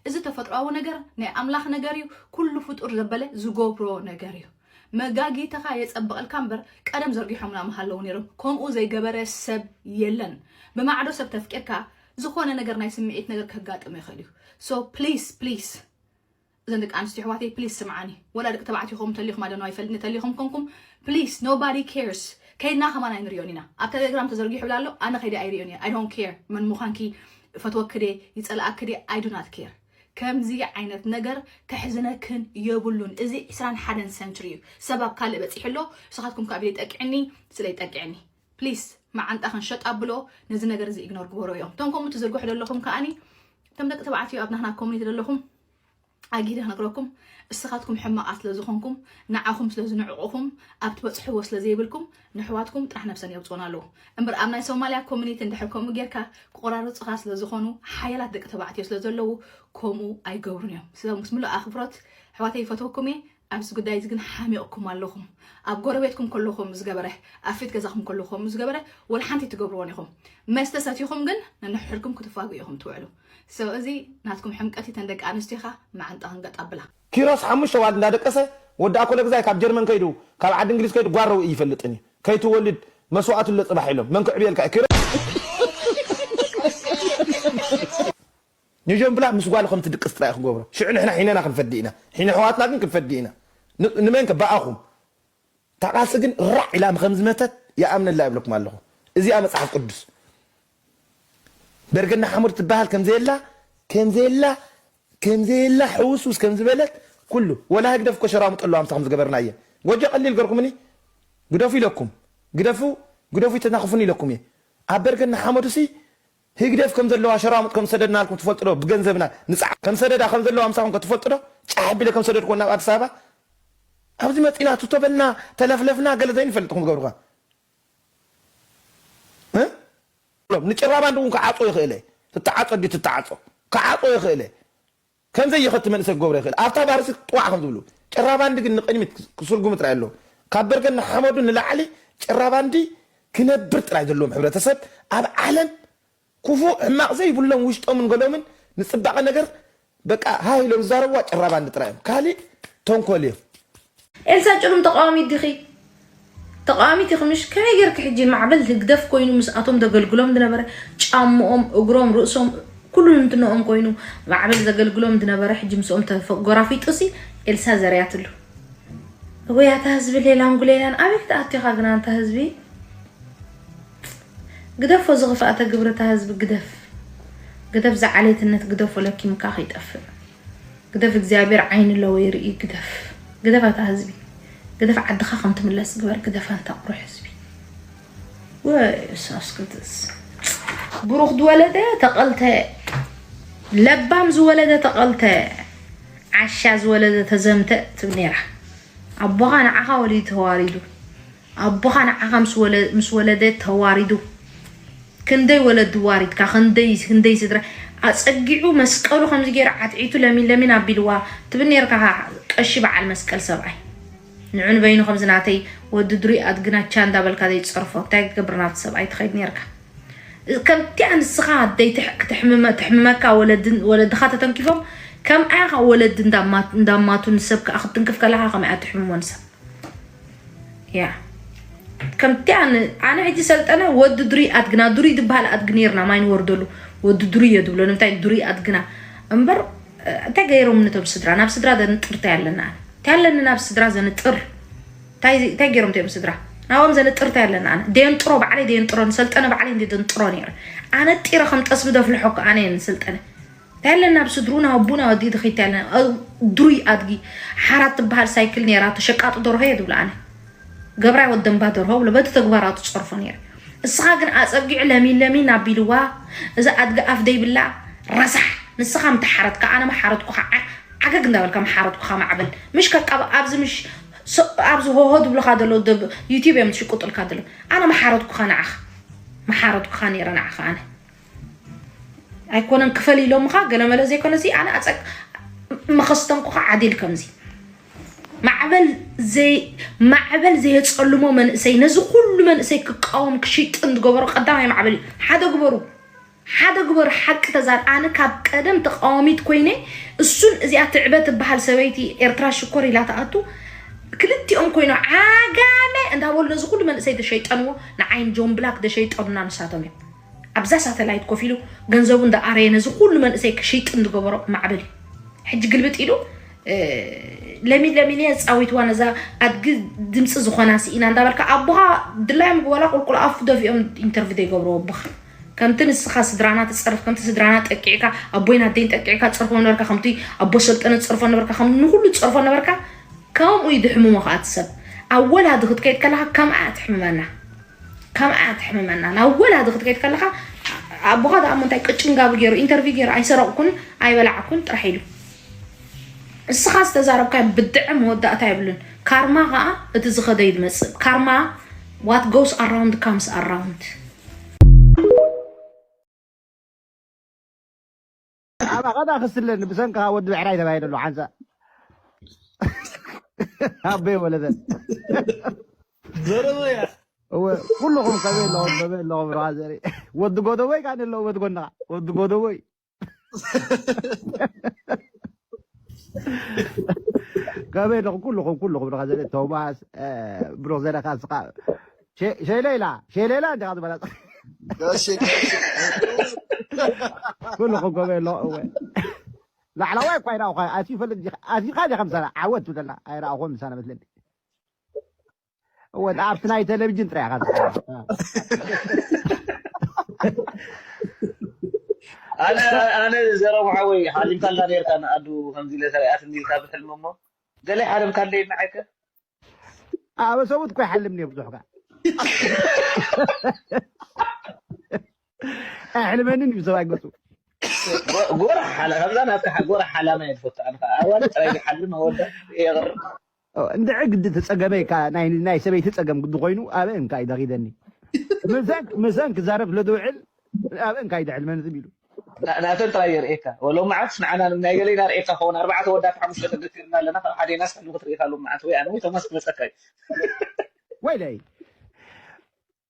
እዚ ተፈጥሮኣዊ ነገር ናይ ኣምላኽ ነገር እዩ። ኩሉ ፍጡር ዘበለ ዝገብሮ ነገር እዩ። መጋጊትኻ የጸብቐልካ እምበር ቀደም ዘርጊሖምና ምሃለዉ ነይሮም። ከምኡ ዘይገበረ ሰብ የለን። ብማዕዶ ሰብ ተፍቂርካ ዝኾነ ነገር ናይ ስምዒት ነገር ከጋጥም ይኽእል እዩ። So please please እዘን ደቂ ኣንስትዮ ኣሕዋተይ ፕሊስ ስምዓኒ። ወላ ደቂ ተባዕትዮ ኹም ተሊኹም ኣደነዋ ይፈልጥኒ ተሊኹም ኮንኩም ፕሊስ nobody cares። ከይድና ከማን ኣይንሪኦን ኢና። ኣብ ቴሌግራም ተዘርጊሑ ኣሎ ኣነ ከይደ ኣይሪኦን እየ። I don't care መን ምዃንኪ ፈትወኪ ድየ ይጸልኣኪ ድየ I do not care። ከምዚ ዓይነት ነገር ከሕዝነክን የብሉን። እዚ ዕስራን ሓደን ሰንችሪ እዩ። ሰብ ኣብ ካልእ በጺሑ ኣሎ ንስኻትኩም ካብ ኢለ ይጠቅዕኒ ስለ ይጠቅዕኒ። ፕሊስ መዓንጣኽን ሸጥ ኣብሎ። ነዚ ነገር እዚ ኢግኖር ግበሮ እዮም እቶም ከምኡ ትዝርግሑ ዘለኹም ከኣኒ እቶም ደቂ ተባዕትዮ ኣብ ናህና ኮሚኒቲ ዘለኹም ኣጊደ ክነግረኩም እስኻትኩም ሕማቓት ስለ ዝኾንኩም ንዓኹም ስለ ዝንዕቑኹም ኣብ ትበጽሕዎ ስለ ዘይብልኩም ንሕዋትኩም ጥራሕ ነብሰን የውፅኦን ኣለዉ እምበር ኣብ ናይ ሶማልያ ኮሚኒቲ እንድሕር ከምኡ ጌርካ ክቆራርፅኻ ስለ ዝኾኑ ሓያላት ደቂ ተባዕትዮ ስለ ዘለዉ ከምኡ ኣይገብሩን እዮም ስለ ምስ ምሉእ ኣኽብሮት ኣሕዋተይ ይፈትወኩም እየ ኣብዚ ጉዳይ እዚ ግን ሓሚቕኩም ኣለኹም ኣብ ጎረቤትኩም ከለኹም ዝገበረ ኣብ ፊት ገዛኹም ከለኹም ዝገበረ ወላ ሓንቲ ትገብርዎን ኢኹም መስተ ሰቲኹም ግን ነንሕድኩም ክትፋጉ ኢኹም ትውዕሉ So እዚ ናትኩም ሕምቀት እተን ደቂ ኣንስትዮኻ መዓንጣኽን ገጥ ኣብላ። ኪሮስ ሓሙሽተ ዋልድ እንዳደቀሰ ወዲ ኣኮለ ግዛይ ካብ ጀርመን ከይዱ ካብ ዓዲ እንግሊዝ ከይዱ ጓረው ይፈልጥን እዩ ከይትወልድ መስዋዕቱ ኣሎ ጽባሕ ኢሎም መን ክዕብየልካ እዩ ኪሮስ ንጀምብላ ምስ ጓሉ ከም ትድቅስ ጥራይ ክገብሮ ሽዑ ንሕና ሒነና ክንፈዲ ኢና ሒነ ኣሕዋትና ግን ክንፈዲ ኢና ን- ንመን ከ ብኣኹም ታቃሲ ግን ራዕ ኢላ ከም ዝመተት ይኣምነላ ይብለኩም ኣለኹ እዚኣ መጽሓፍ ቅዱስ በርገና ሓሙድ ትበሃል ከም ዘየላ ከም ዘየላ ከም ዘየላ ሕውስውስ ከም ዝበለት ኩሉ ወላ ህግደፍ እኮ ሸራሙጥ ኣለዋ ምሳኹም ዝገበርናየ ጎጆ ቀሊል ገርኩምኒ ግደፉ ኢለኩም ግደፉ ግደፉ ተናኽፉኒ ኢለኩም እየ ኣብ በርገና ሓመዱሲ ህግደፍ ከም ዘለዋ ሸራሙጥ ከም ዝሰደድናልኩም ትፈልጡ ዶ ብገንዘብና ንፃዕ ከም ሰደዳ ከም ዘለዋ ምሳኹም ከ ትፈልጡ ዶ ጫሕ ኣቢለ ከም ሰደድኩዎ ናብ ኣዲስ ኣበባ ኣብዚ መፂና ትቶበልና ተለፍለፍና ገለ ዘይንፈልጥ ትኹም ትገብሩኻ ንጭራባንዲ እውን ክዓፆ ይኽእለ ትተዓፆ ዲ ትተዓፆ ክዓፆ ይኽእለ ከምዘይ ይኸቲ መንእሰይ ክገብሮ ይኽእል ኣብታ ባርሲ ጥዋዕ ከም ዝብሉ ጭራባንዲ ግን ንቅድሚት ክስርጉሙ ጥራይ ኣለዎ ካብ በርገን ንሓመዱ ንላዕሊ ጭራባንዲ ክነብር ጥራይ ዘለዎም ሕብረተሰብ ኣብ ዓለም ክፉእ ሕማቕ ዘይብሎም ውሽጦምን ገሎምን ንፅባቐ ነገር በቃ ሃይ ኢሎም ዝዛረብዋ ጭራባንዲ ጥራይ እዮም ካሊእ ተንኮል እዮም ኤልሳ ጭሩም ተቃዋሚት ዲኺ? ተቃዋሚት ኢኺ ምሽ? ከመይ ጌርኪ ሕጂ ማዕበል ህግደፍ ኮይኑ ምስኣቶም ደገልግሎም ዝነበረ ጫምኦም፣ እግሮም፣ ርእሶም ኩሉ እንትንኦም ኮይኑ ማዕበል ዘገልግሎም ዝነበረ ሕጂ ምስኦም ተፈ- ጎራፊጡሲ ኤልሳ ዘርያትሉ። ወይ ኣታ ህዝቢ ሌላን ጉሌላን ኣበይ ክትኣቱ ኢኻ ግን ኣንታ ህዝቢ? ግደፎ ዝኽፍኣተ ግብርታ ህዝቢ ግደፍ። ግደፍ ዝዓሌትነት ግደፎ ለኪምካ ከይጠፍእ። ግደፍ እግዚኣብሔር ዓይኒ ኣለዎ ይርኢ ግደፍ። ግደፍ ኣታ ህዝቢ። ግደፍ ዓድኻ ከም ትምለስ ግበር ግደፍ ኣንታ ቁሩሕ ህዝቢ። ወየሱስ ክርስቶስ። ብሩኽ ዝወለደ ተቐልተ፣ ለባም ዝወለደ ተቐልተ፣ ዓሻ ዝወለደ ተዘምተ ትብል ነይራ። ኣቦኻ ንዓኻ ወሊዱ ተዋሪዱ። ኣቦኻ ንዓኻ ምስ ወለ- ምስ ወለደ ተዋሪዱ። ክንደይ ወለዲ ዋሪድካ፣ ክንደይ ክንደይ ስድራ ኣጸጊዑ መስቀሉ ከምዚ ገይሩ ዓትዒቱ ለሚን ለሚን ኣቢልዋ ትብል ነርካ። ቀሺ በዓል መስቀል ሰብኣይ ንዑ ንበይኑ ከምዚ ናተይ ወዲ ድሩይ ኣድግናቻ እንዳበልካ ዘይትጸርፎ እንታይ ክገብር ናብቲ ሰብኣይ ትኸይድ ነርካ። ከምቲኣ ንስኻ ኣደይ ትሕ- ክትሕምመ- ትሕምመካ ወለድን- ወለድኻ ተተንኪፎም ከምኣ ኢኻ ወለዲ እንዳማ- እንዳማቱ ንሰብ ከኣ ክትንክፍ ከለኻ ከምኣ ትሕምሞ ንሰብ። ያ ከምቲ ኣነ ኣነ ሕጂ ሰልጠነ ወዲ ድሩይ ኣድግና ድሩይ ዝበሃል ኣድጊ ነይርና ማይ ንወርደሉ ወዲ ድሩይ እየ ድብሎ ንምንታይ ድሩይ ኣድግና እምበር እንታይ ገይሮም ነቶም ስድራ ናብ ስድራ ዘንጥርታ ያለና እንታይ ኣለኒ ናብ ስድራ ዘንጥር እንታይ እንታይ ገይሮም እዮም ስድራ ናብኦም ዘንጥርታ ያለና ኣነ ደየንጥሮ ባዕለይ ደየንጥሮ ንሰልጠነ ባዕለይ እንደ ደንጥሮ ነይረ ኣነ ጢረ ከም ጠስቢ ደፍልሖ ኣነ እየ ንሰልጠነ እንታይ ኣለና ኣብ ስድሩና ኣቡና ወዲ ድኺት ኣለና ድሩይ ኣድጊ ሓራት ትበሃል ሳይክል ነይራ ተሸቃጢ ደርሆ እየ ድብሎ ኣነ ገብራይ ወደንባ ደርሆ ብሎ በቲ ተግባራቱ ትፀርፎ ነይሩ እስኻ ግን ኣፀጊዑ ለሚን ለሚን ኣቢልዋ እዚ ኣድጊ ኣፍ ደይብላ ረሳሕ ንስኻ ምተሓረትካ ኣነ መሓረትኩኻ ዓገግ እንዳበልካ መሓረትኩኻ ማዕበል ምሽ ከቃብ ኣብዚ ምሽ ኣብዚ ሆሆ ድብሉኻ ደሎ ዩቲብ እዮም ትሽቁጥልካ ደሎ ኣነ መሓረትኩኻ ንዓኻ መሓረትኩኻ ነይረ ንዓኻ ኣነ ኣይኮነን ክፈል ኢሎምኻ ገለመለ ዘይኮነ እዚ ኣነ ኣፀቅ መኸስተንኩኻ ዓዲል ከምዚ ማዕበል ዘይ ማዕበል ዘየፀልሞ መንእሰይ ነዚ ኩሉ መንእሰይ ክቃወም ክሽጥን ዝገበሮ ቀዳማይ ማዕበል እዩ ሓደ ግበሩ ሓደ ግበሩ ሓቂ ተዛር ኣነ ካብ ቀደም ተቃዋሚት ኮይነ እሱን እዚኣ ትዕበ ትበሃል ሰበይቲ ኤርትራ ሽኮር ኢላ ተኣቱ ክልቲኦም ኮይኖም ዓጋመ እንዳበሉ ነዚ ኩሉ መንእሰይ ተሸይጠንዎ ንዓይን ጆን ብላክ ተሸይጠኑና ንሳቶም እዮም ኣብዛ ሳተላይት ኮፍ ኢሉ ገንዘቡ እንዳኣረየ ነዚ ኩሉ መንእሰይ ክሽይጥ እንዝገበሮ ማዕበል እዩ ሕጂ ግልብጥ ኢሉ ለሚን ለሚን እየ ፃዊትዋ ነዛ ኣድጊ ድምፂ ዝኾና ስኢና እንዳበልካ ኣቦኻ ድላዮም ግበላ ቁልቁል ኣፉ ደፊኦም ኢንተርቪ ዘይገብርዎ ኣቦኻ ከምቲ ንስኻ ስድራና ትፀርፍ ከምቲ ስድራና ጠቂዕካ ኣቦይን ኣደይን ጠቂዕካ ትፀርፎ ነበርካ ከምቲ ኣቦ ሰልጠነ ትፀርፎ ነበርካ ከም ንኩሉ ትፀርፎ ነበርካ ከምኡ እዩ ድሕምሞ ከዓ እቲ ሰብ ኣብ ወላዲ ክትከይድ ከለካ ከምኣ ትሕምመና ከምኣ ትሕምመና ናብ ወላዲ ክትከይድ ከለካ ኣቦኻ ደኣ እሞ እንታይ ቅጭን ጋቢ ገይሩ ኢንተርቪው ገይሩ ኣይሰረቕኩን ኣይበላዕኩን ጥራሕ ኢሉ እስኻ ዝተዛረብካዮ ብድዐ መወዳእታ የብሉን ካርማ ከዓ እቲ ዝኸደ እዩ ዝመፅእ ካርማ what goes around comes around ኣባኻ ዳ ክስለኒ ብሰንካ ወዲ ብዕራይ ተባሂለ ኣሎ ሓንሳ ኣበይ ወለደ ዘረበያ እወ ኩልኹም ከበይ ኣለኹም ከበይ ኣለኹም ርዋ ዘርኢ ወዲ ጎደቦይ ካን ኣለዎ ወዲ ጎንኻ ወዲ ጎደቦይ ከበይ ኣለኹም ኩልኹም ኩልኹም ርዋ ዘርኢ ቶማስ ብሩኽ ዘለካ ስኻ ሸሌላ ሸሌላ እንዲኻ ዝበላ ኩሉ ኮበ ኣሎ እወ ላዕላዋይ እኳ ይራእኹ ኣትዩ ፈልጥ ኣትዩካ ዲኻ ምሳና ዓወት ትብለና ኣይራእኹም ምሳና መስለኒ እወ ኣብቲ ናይ ቴሌቪዥን ጥራይ ኢኻ ኣነ ኣነ ዘረባ ሓወይ ሓሊምካላ ነርካ ንኣዱ ከምዚ ኢለ ተሪኣት እንዲልካ ብሕልሚ እሞ ገለ ሓለምካለይ ንዓይከ ኣበ ሰብኡት እኮ ይሓልም እየ ብዙሕ ጋር ኣይሕልመንን እዩ ሰብኣይ ገፁ ጎራሕ ሓላ ካብዛ ናትካ ጎራሕ ሓላማ እየ ዝፈቱ ኣነ ከዓ ኣዋልድ ጥራይ ዝሓልም ኣወዳት የቕርብ እንድዒ ግዲ ተፀገመ ናይ ሰበይቲ ፀገም ግዲ ኮይኑ ኣበ እንካ እዩ ደኺደኒ ምሰን ክዛረብ ስለዝውዕል ኣበ እንካ እዩ ደሕልመኒ ዝም ኢሉ ናተን ጥራይ የርእየካ ወሎም መዓት ንዓና ናይ ገለይና ርእየካ ከውን ኣርባዕተ ወዳት ሓሙሽተ ተደፊርና ኣለና ካብ ሓደና ስሕልሚ ክትርእካ ሎም መዓት ወይ ኣነ ወይ ቶማስ ክመፀካ እዩ ወይለይ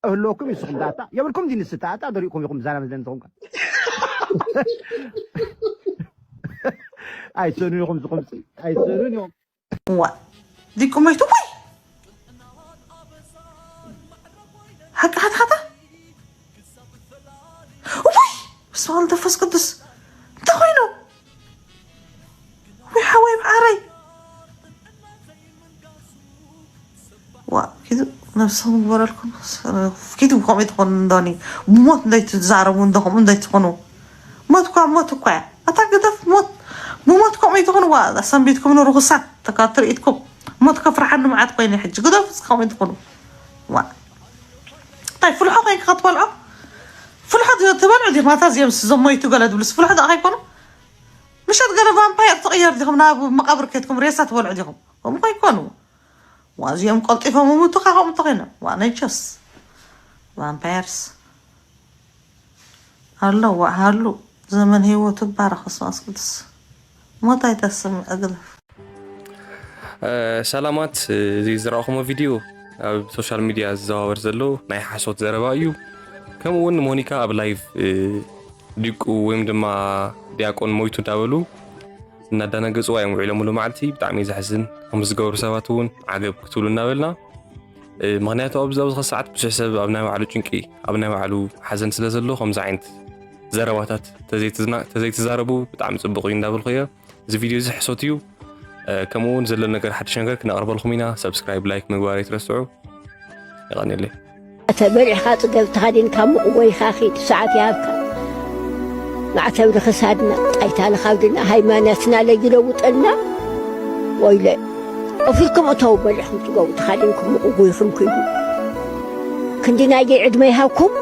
እህልወኩም ይስኹም ዳታ የብልኩም ዲ ንስታ ኣታ ደሪእኩም ኢኹም ዛና መዝለን ዝኾንካ ኣይሰኑን ኢኹም ዝኹም ኣይሰኑን ኢኹም ዋ ዲቁ ሞይቱ ወይ ሓቂ ሓትሓታ ወይ በስመ ኣብ መንፈስ ቅዱስ ነብሰኹም ግበረልኩም። ኪዱ ከምኡ ትኾኑ እንዶኒ። ብሞት እንዳይትዛረቡ እንዶ ከምኡ እንዳይትኾኑ። ሞት እኳ ሞት እኳ እያ። ኣታ ግደፍ ሞት። ብሞት ከምኡ ይትኾኑ። ዋ ኣሰንቢትኩም ንርኹሳት ተካ ትርኢትኩም። ሞት ከፍርሓኒ መዓት ኮይኑ ሕጂ። ግደፍ እስኪ ከምኡ ይትኾኑ። ዋ እንታይ ፍልሖ ኮይንካ ክትበልዖ? ፍልሖ ትበልዑ ዲኹም? ኣታ እዚኦም ስ ዘሞይቱ ገለ ትብልስ ፍልሖ ደኣ ከይኮኑ? ምሸት ገለ ቫምፓየር ትቕየር ዲኹም? ናብ መቓብር ከድኩም ሬሳ ትበልዑ ዲኹም? ከምኡ ከይኮኑ። ዋ እዚኦም ቀልጢፎም ምሙቱ ካኸም ተኾይኖም። ዋ ነጀስ ቫምፓየርስ። ኣሎ ዋ ሃሉ። ዘመን ህይወቱ ባረኽ ስማስ ቅዱስ። ሞት ኣይተስምዕ ግደፍ። ሰላማት። እዚ ዝረእኹሞ ቪድዮ ኣብ ሶሻል ሚድያ ዝዘዋወር ዘሎ ናይ ሓሶት ዘረባ እዩ። ከምኡ እውን ሞኒካ ኣብ ላይቭ ዲቁ ወይም ድማ ዲያቆን ሞይቱ እንዳበሉ እናዳነገፅዋ እዮም ውዒሎምሉ መዓልቲ። ብጣዕሚ ዘሕዝን። ከም ዝገብሩ ሰባት እውን ዓገብ ክትብሉ እናበልና፣ ምክንያቱ ኣብዚ ኣብዚ ሰዓት ብዙሕ ሰብ ኣብ ናይ ባዕሉ ጭንቂ፣ ኣብ ናይ ባዕሉ ሓዘን ስለ ዘሎ ከምዚ ዓይነት ዘረባታት ተዘይትዛረቡ ብጣዕሚ ፅቡቅ እዩ እንዳበልኩ እየ። እዚ ቪድዮ እዚ ሕሶት እዩ። ከምኡ እውን ዘሎ ነገር ሓድሽ ነገር ክነቕርበልኩም ኢና። ሰብስክራይብ፣ ላይክ ምግባር ኣይትረስዑ። የቐንየለይ። ተበሊዕኻ ፅገብ ተኻዲንካ ምቕጎይኻ ኺድ ሰዓት ይሃብካ። ማዕተብ ንኽሳድና ጣይታ ንኻብድና ሃይማኖትና ለይለውጠልና። ወይለ። ኦፊልኩም እተው በሊዕኹም ፅገቡ ተኻዲንኩም ምቕጉይኹም ክይዱ። ክንዲ ናይገይ ዕድመ ይሃብኩም።